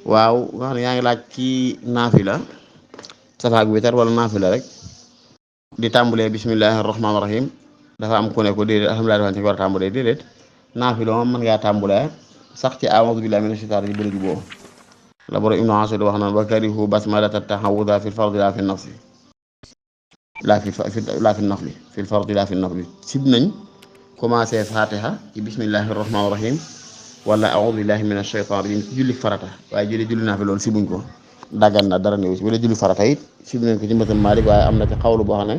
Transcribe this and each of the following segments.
waaw nga xam ne yaa ngi laaj kii naafila safaak witar wala naafila rek di tàmbulee bismillahi rahmaani rahim dafa am ku ne ko déedéet alhamdulilah dafa ci war a tàmbulee déedéet naafila moom mën ngaa tàmbulee sax ci a'uuzu billahi mina shaytaani rajiim bëri juboo la borom Ibnu Ashur wax naan wa karihu basmalata tahawuda fi fardi laa fi nafsi laa fi nafli fi fardi laa fi nafli sib nañ commencé fatiha ci bismillahi rahmaani rahim wala a'uuzu billahi mina shaytaani rajiim ci julli farata waaye julli naa fi loolu sibuñ ko daggan na dara néew si wala julli farata it sib nañ ko ci mbësam Maalik waaye am na ci xawlu boo xam ne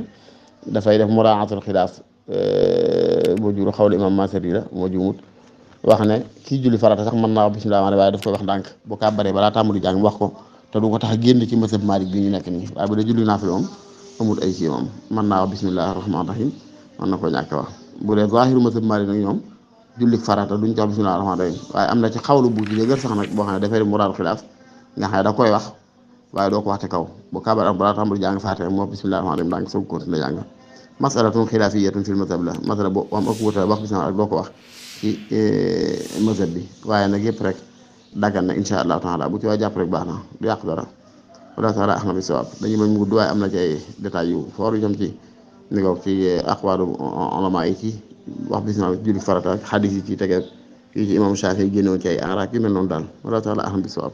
dafay def muraatul xilaaf boo juru xawlu imam Maasiri la moo juumut wax ne kii julli farata sax mën naa wax bismillah waaye daf koy wax ndànk bu kàbbaree balaa tàmbali jàng wax ko te du ko tax génn ci mbësam Maalik bi ñu nekk nii waaye bu dee julli naa fi moom amul ay kii moom mën naa wax bismillahi rahmaani rahim mën na ko ñàkk wax bu dee zaahiru mbësam Maalik nag ñoom julli farata duñ ci wax bismillahi rahmaani rahim waaye am na ci xawlu bu ci dëgër sax nag boo xam ne dafay def muraatul xilaaf nga xam ne da koy wax waaye doo ko wax ci kaw bu kàbbar am balaa tàmbali jàng faatiha moo bismillahi rahmaani rahim ndànk soog continuer jàng masalatun xilaafiyatun fil mazhab la masala boo am ak wuute wax bismillah ak doo ko wax ci mazhab bi waaye nag yëpp rek daggan na insha allahu taala bu ci waay jàpp rek baax na du yàq dara wala taala ahna bi sawaab dañuy mën mu gudd waaye am na ci ay détails yu foor yu jëm ci ni ko ci aqwaalu ulama yi ci wax bismillah julli farata ak xadis yi ci tege yi ci imam Shaafi génnoon ci ay araak yu mel noonu daal wala taala ahna bi sawaab